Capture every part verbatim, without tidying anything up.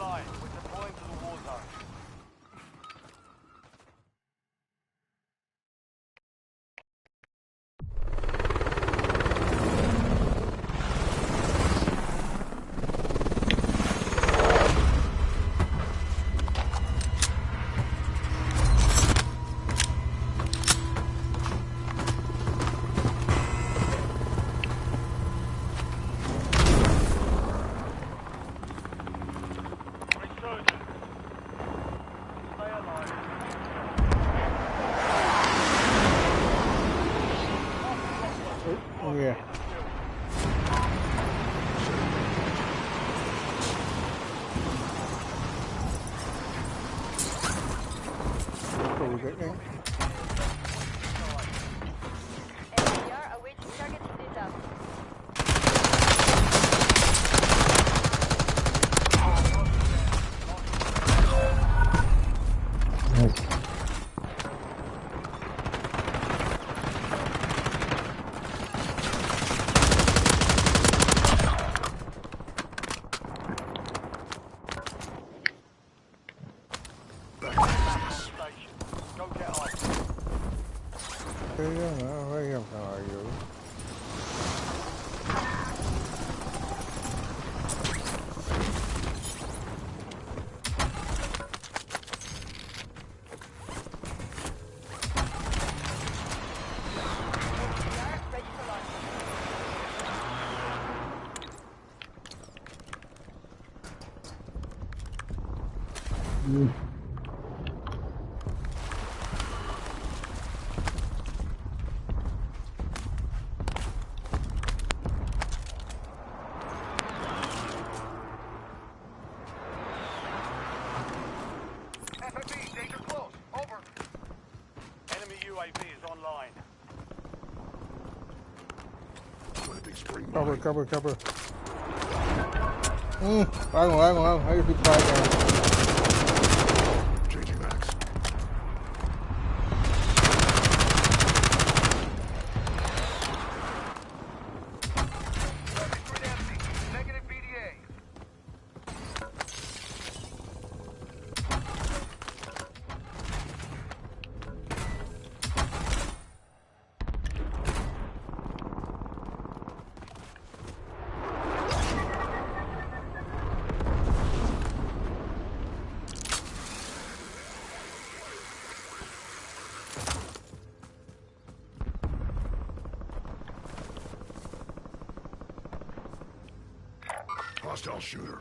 Fine, we're deploying to the war zone. Oh, yeah. What was that name? Nice. F F E, danger close. Over. Enemy U A V is online. Cover, cover, cover. Mm, hang on, hang on, hang on. I just need five now. Changing max. Negative P D A. Hostile shooter.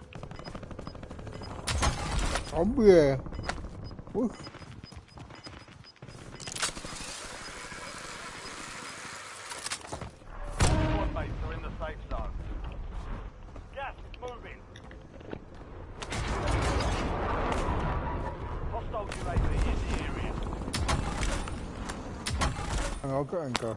Oh, yeah. Woof. Squad mates are in the safe zone. Gas is moving. Hostile U A V in the area. Hang on, I'll go and go.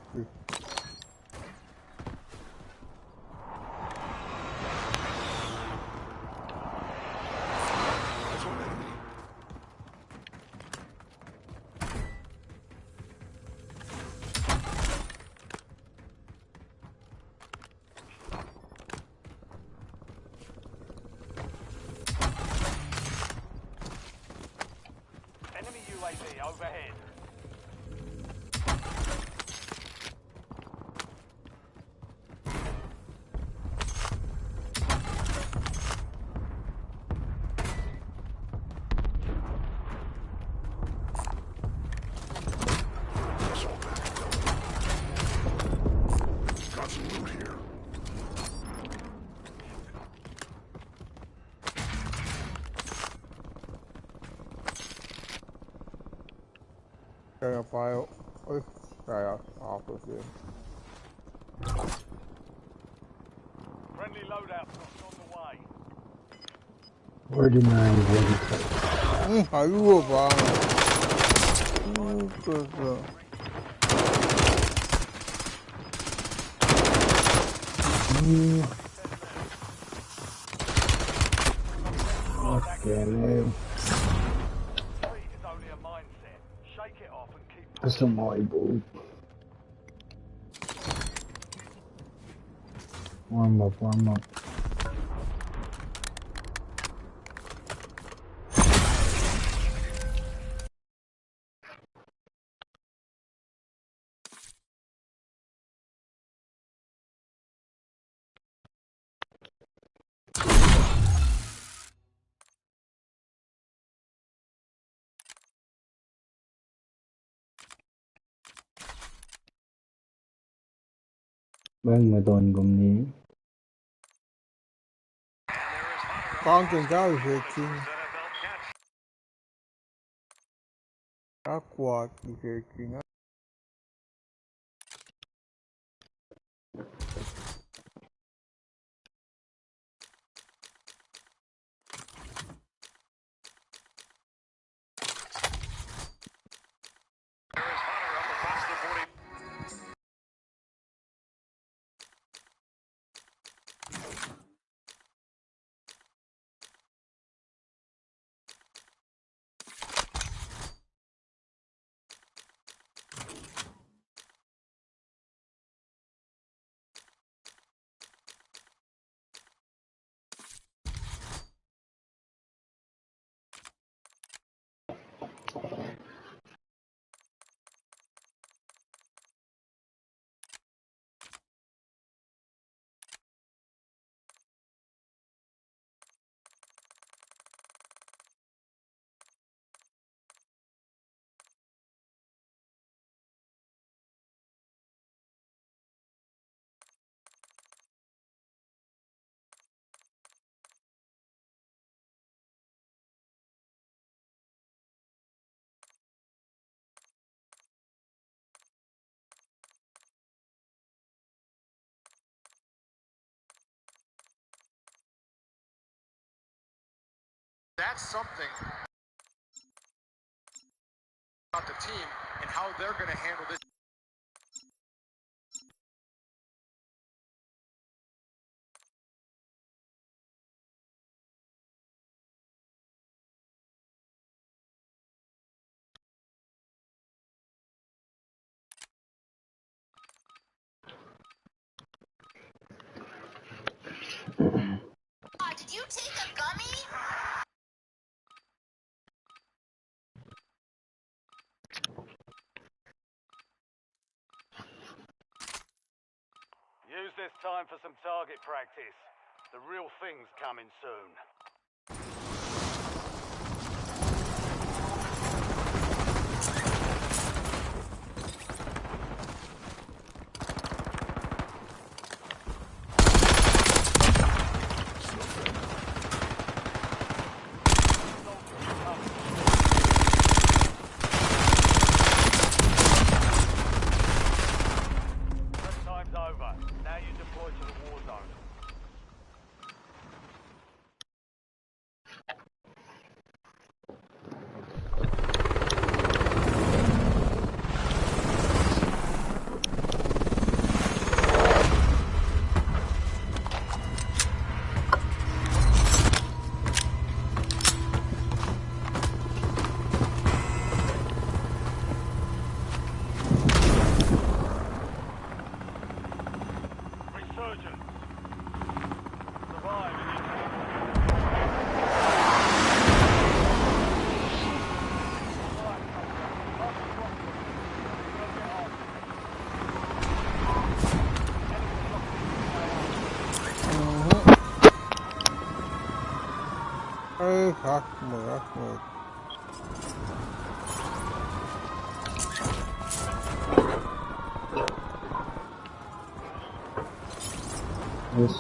Enemy U A V overhead. Got some loot here. Gonna file. Oh, yeah, yeah, off with you. Friendly loadout drops on the way. Forty-nine, forty-seven. Hmm, are you over? Hmm, good, good. Hmm. Okay, man. Defeat is only a mindset. Shake it off and keep pushing. That's some volleyball. Warm up, warm up. Wacngihn muhtuhn kom ni. Kangkeng ka u shaking. Akwuck u shaking. That's something about the team and how they're going to handle this. Ah, did you take a gummy? Use this time for some target practice. The real thing's coming soon. Time's over. Now you deploy to the war zone. Resurgence. Survive and you take Mhm. Ei, hakma, hakma. Yes.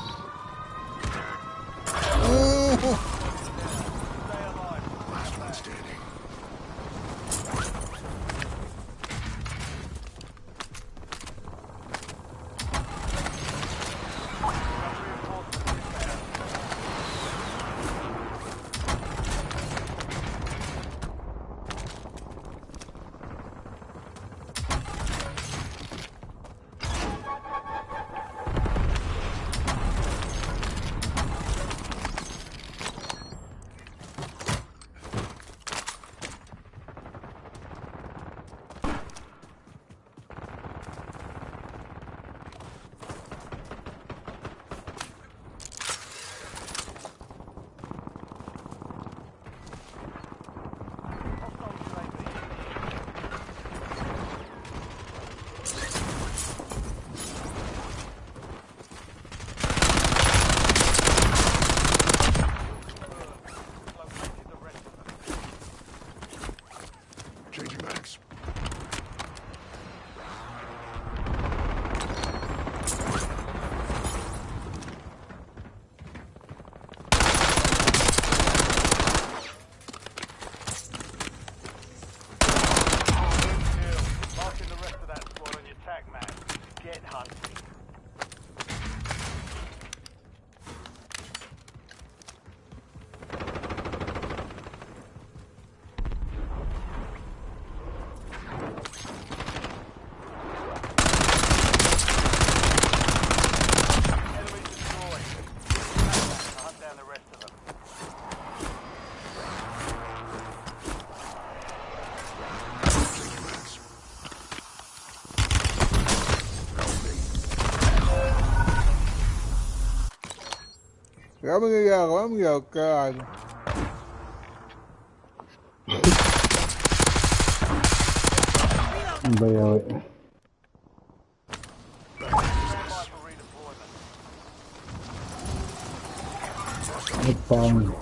Ram ya, ram ya, God. Ba ya. Epang.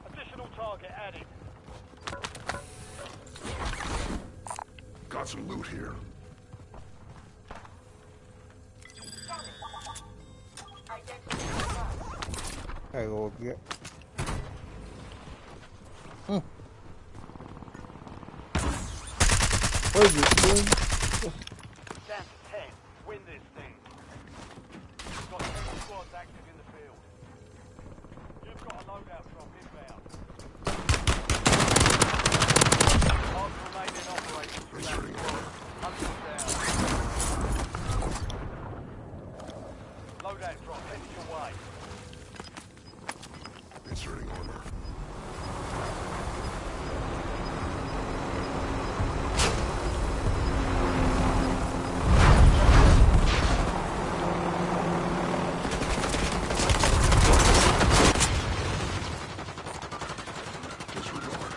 Additional target added. Got some loot here. Hang on, yeah. Hmm. What is this doing? Down to ten. Win this thing. You've got ten squads active in the field. You've got a loadout drop inbound. Mark the remaining operators from that squad. Hunt them down. Loadout drop headed your way. Inserting armor. Disregard.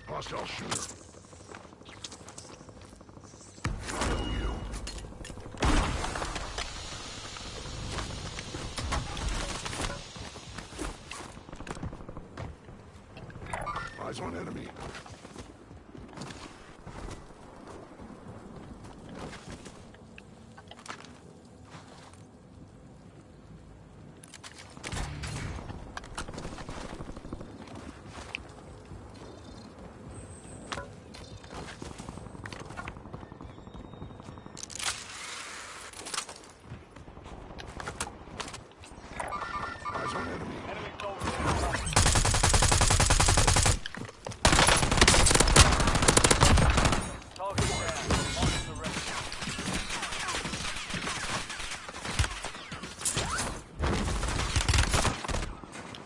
Hostile shooter. Kill you. Eyes on enemy. Eyes on enemy. Enemy soldier. Target down. Marking the rest.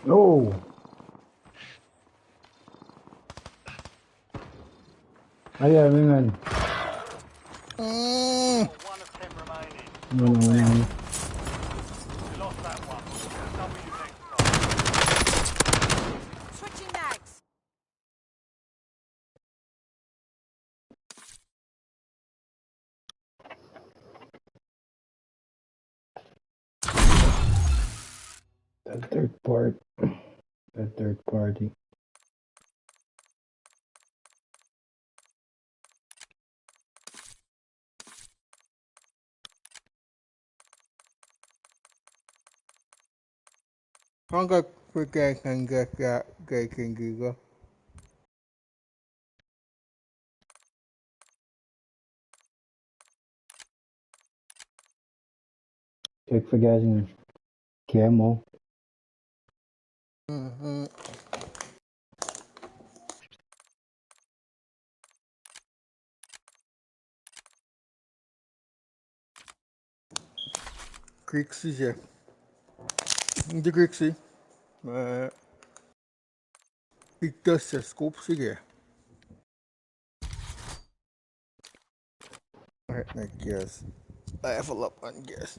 Oh. Aye, amen. Mm. One of ten remaining. No, no, no. We lost that one. We'll pick up W next time. Switching mags. A third part, a third party. Hangka quick guy can get that guy can do that. Check for gas in camo. Mm-hmm. Kriksi se. Indi Kriksi. Eh, ikta se scope se ke. Alright, I guess. Level up on gas.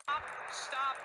Stop.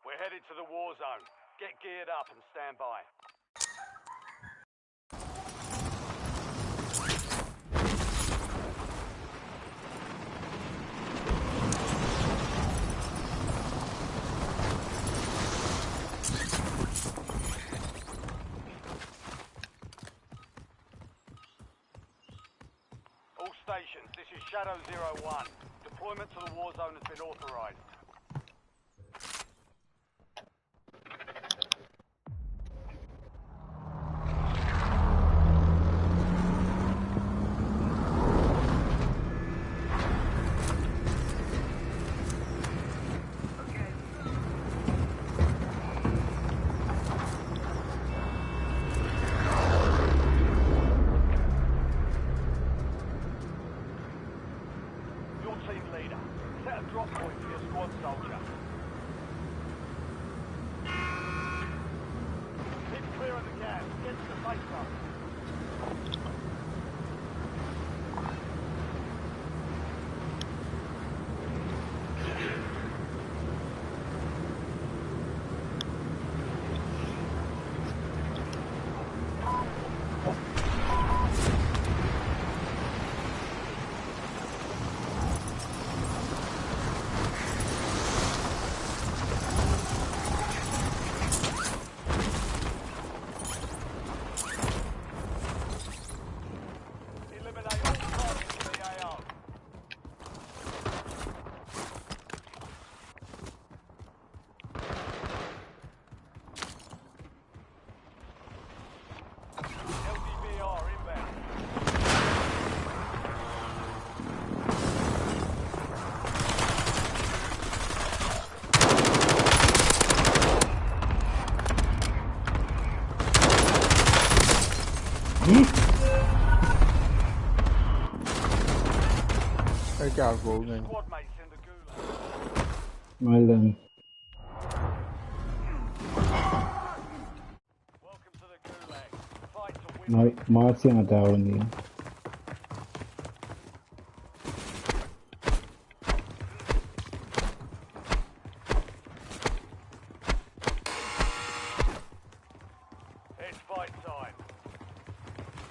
We're headed to the war zone. Get geared up and stand by. All stations, this is Shadow Zero One. Deployment to the war zone has been authorized. Your team leader. Set a drop point for your squad soldier. Keep clear of the gas. Get to the safe zone. Eliminate all targets in the A O. L D V R inbound. Ekuh kowos ingacn. Squad mates in the gulag. Nga lwen. Welcome to the gulag. Fight to win. Ma, ma se nga down in. It's fight time.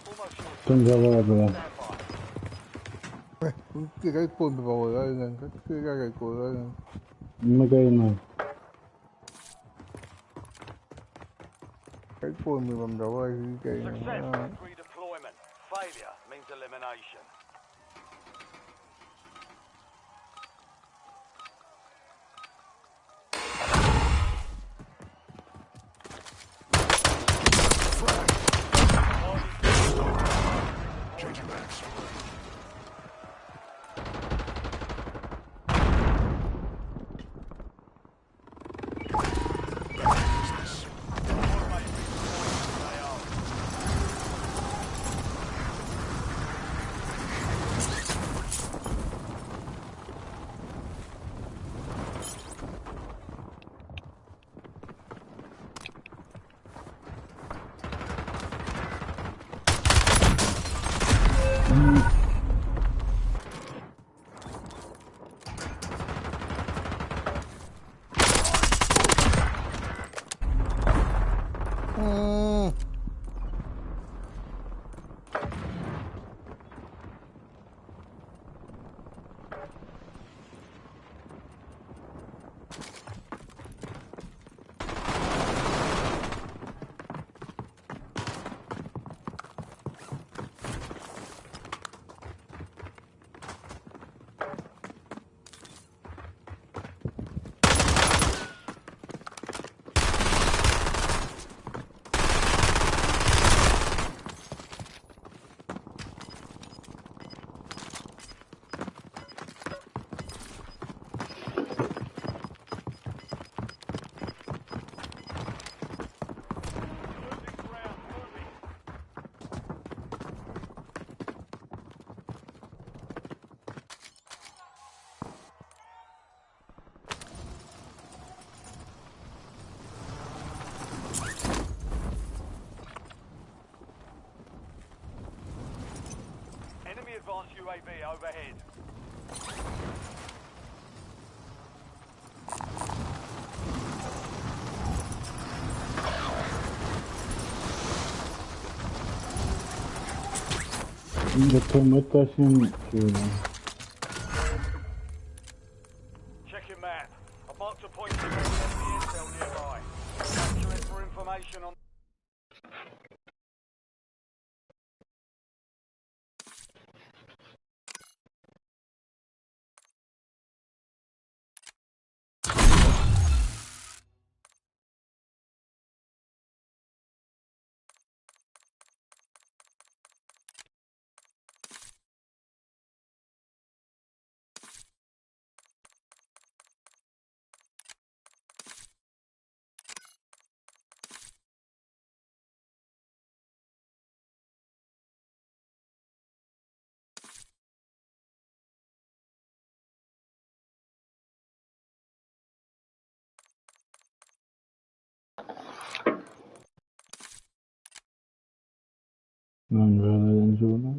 Almost your turn. Stand by. Ke kait pon pa wal, kait, kait pon pa wal. Makaina. Kait pon pa wal, kait. Success means redeployment. Failure means elimination. U A V overhead. Inge tom etasem ke. Checking map. I've marked a point of enemy intel nearby. Capture it for information on. Ngan rana in zona.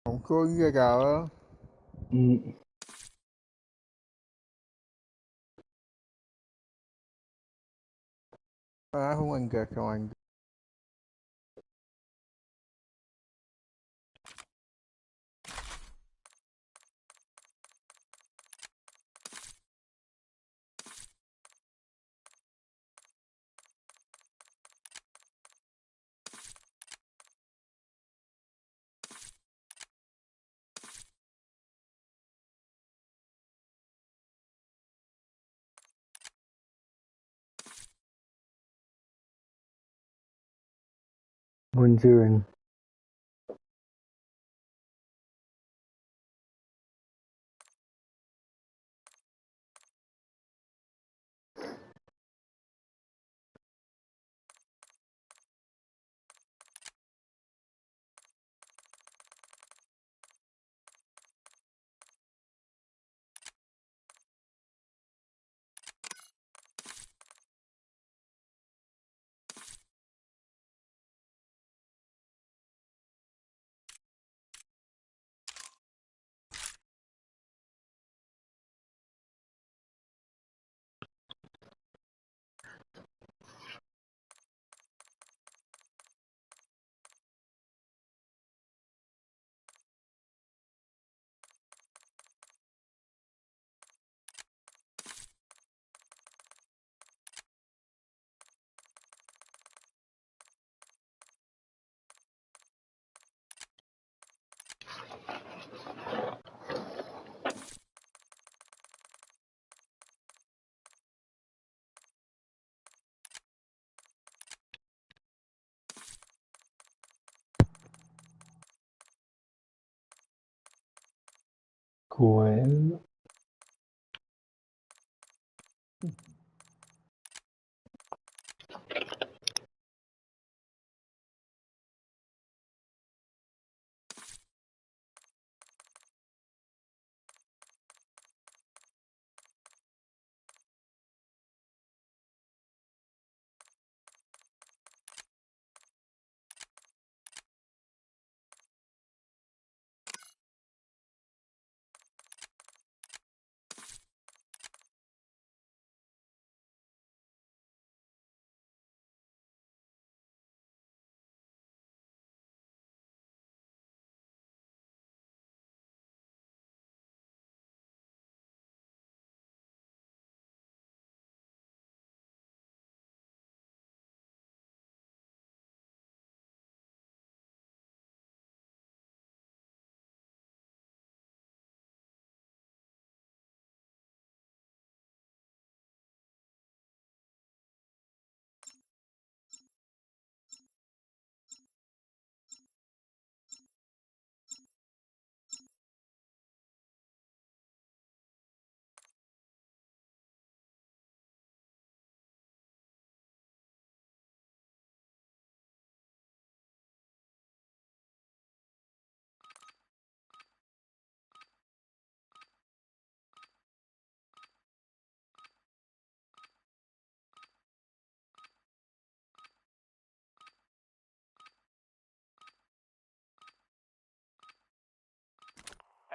Kom ko inge ka uh? Mm. Ah, hung ngan ke, hung ngan ke. One zero. Coil.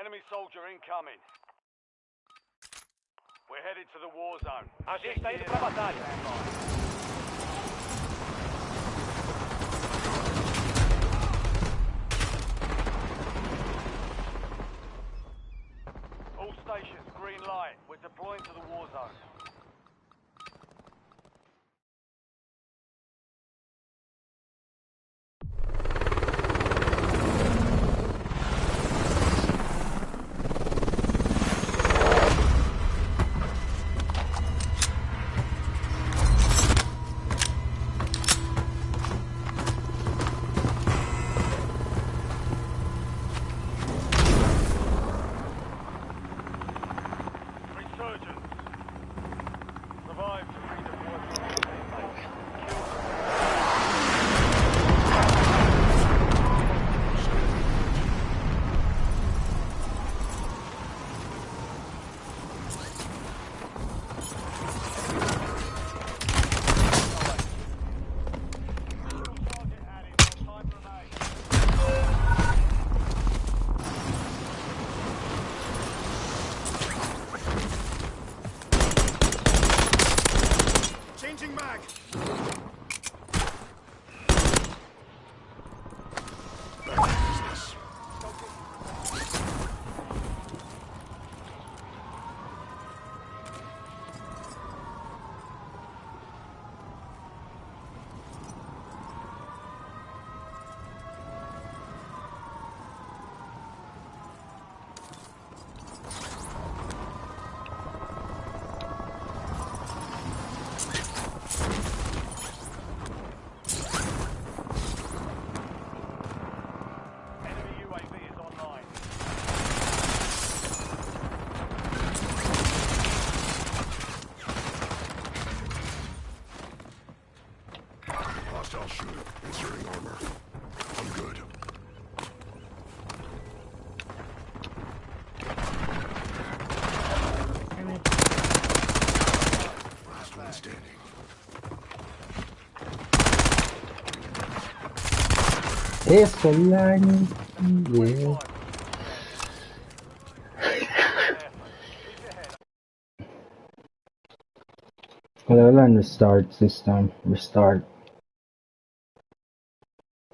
Enemy soldier incoming. We're headed to the war zone. Здесь стоит управа, Талия. All stations, green light. We're deploying to the war zone. Resurgence. Survive to redeploy. Changing mag. Enemy U A V is online. Hostile shooter. Inserting armor. I'm good. Last one standing. Esolan. Well, restart system. Restart.